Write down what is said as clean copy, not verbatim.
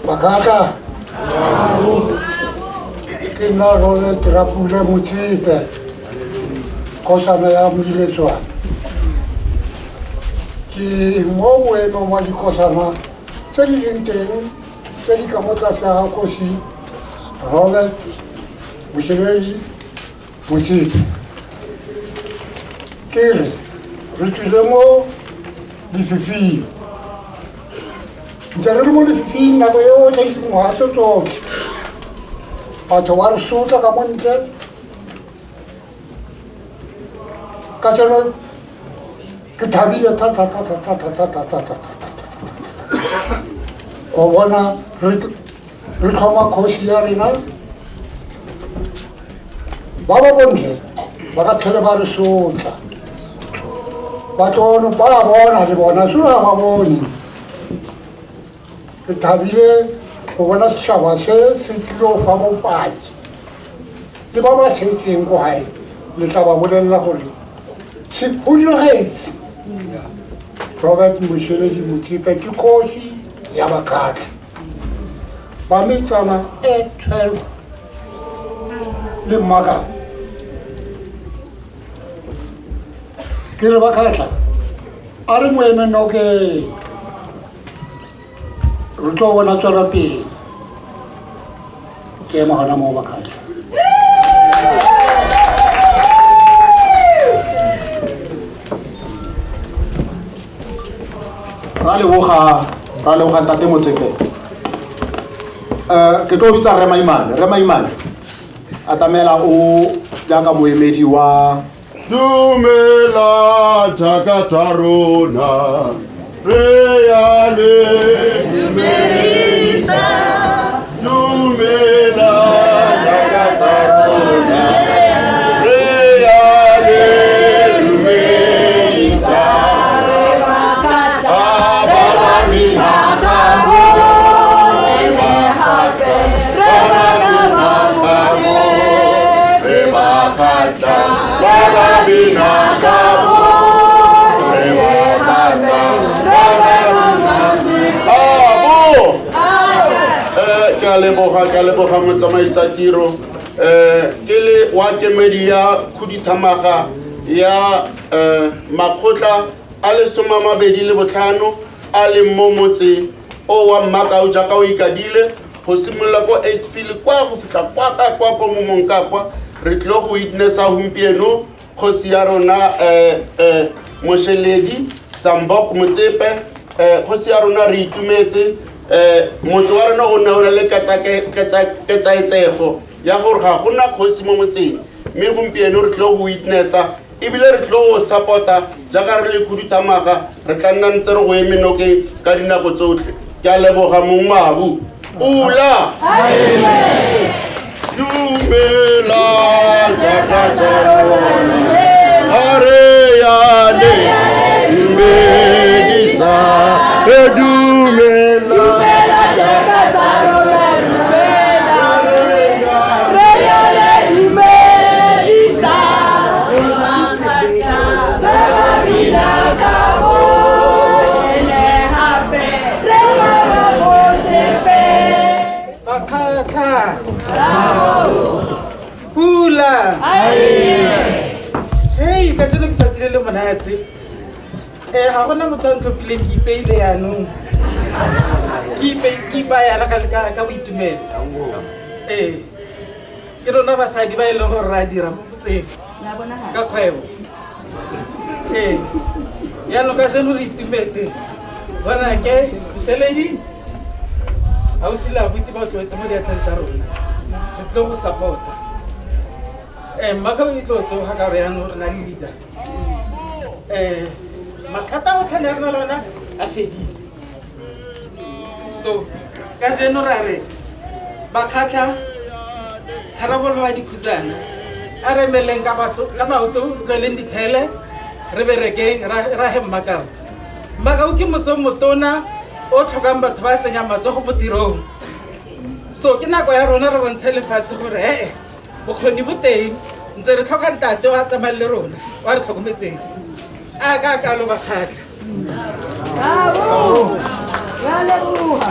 Bakgatla ke nna Robert Rapula Motsepe, kgosana ya Moiletswane. Ke mo boemong wa dikgosana tse di leng teng tse di ka mo tlase ga kgosi Robert Botshebedi Motsepe. Ke re re tswile mo lefifing, ntse re le mo lefifing nako yotlhe, dingwaga tse tsotlhe batho ba re sotla ka mo ntle. Ka jalo ke thabile thata thata thata thata thata thata thata go bona re tlhoma kgosi ya rena. Ba ba ko ntle ba ka tlhole ba re sotla, batlono ba bona le bona selo ga ba bone. Ke thabile go bona setšhaba se se tlile fa bopaki, le ba ba setseng ko gae le tla ba bolelela gore se go diragetse. Robert Mosheledi Motsepe ke kgosi ya Bakgatla ba metsana e 12 le Mmakau. Ke re Bakgatla a re mo eme nokeng, re tlo bona tswela pele. Ke ema gona moo, Bakgatla. Ra leboga, ra leboga ntate Motsepe. Ke tlo bitsa Rre Maimane. Rre Maimane, atamela o jaaka moemedi wa Dumela thaka tsa rona, re ya le dumedisa. Dumela thaka tsa rona, re ya le dumedisa. A ba ba bina ka bo, ba ba bina ka bo, re ba kgatla, ba ba bina ka bo, re ba kgatla, ba ba bina abo. Ke a leboga, ke a leboga motsamaisa tiro. Ke le wa kemedi ya khuduthamaga ya makgotla a le 25 a leng mo motse o wa Mmakau jaaka o ikadile go simolola ko Eightfield kwa go fitlha kwa ka kwa ko momong ka kwa. Re tlile go witnessa gompieno kgosi ya rona Mosheledi Sambok Motsepe. Kgosi ya rona, re itumetse. Motse wa rona o ne o na le ketsaetsego ya gore ga gona kgosi mo motseng, mme gompieno re tlile go witnessa ebile re tlile go support-a jaaka re le khuduthamaga. Re tla nna ntse re go eme nokeng ka dinako tsotlhe. Ke a leboga, mongmabu. Pula dumela jaaka tsa rona, a re ya le dumedisa e dumela. Dumela jaaka tsa rona, dumela. Re ya le dumedisa. Re Bakgatla, re ba bina ka bo. Ene hape, re ba ba Motsepe. Bakgatla pula, hei, ka seno ke tsatsi le le monate. Ga gona motho a ntlhophileng, ke ipeile yaanong, ke ipaya yana ka boitumelo. Ee, ke rona basadi ba e leng gore re a dira mo motseng ka kgwebo. Ee, yaanong ka seno re itumetse bona ke Boseledi ga o sile abuti ba tlogetse mo diatleng tsa rona. Re tlo go support-a. Mmakgabo e tlo tsoga ka gore yaanong re na le leader. Mathata a otlhe ne re na le ona a fedile. So ka jeno ra re Bakgatla tharabololo wa dikhutsana, a re emeleng ka maoto, re tlwaeleng ditshele, re berekeng ra he Mmakau. Mmakau ke motse o motona o tlhokang batho ba tsenyang matsogo mo tirong. So ke nako ya rona re bontshe lefatshe gore ee, bokgoni bo teng, ntse re tlhoka ntate wa tsamayng le rona wa re tlhokometseng a ka kalo. Bakgatla. Bravo! Ra leboga.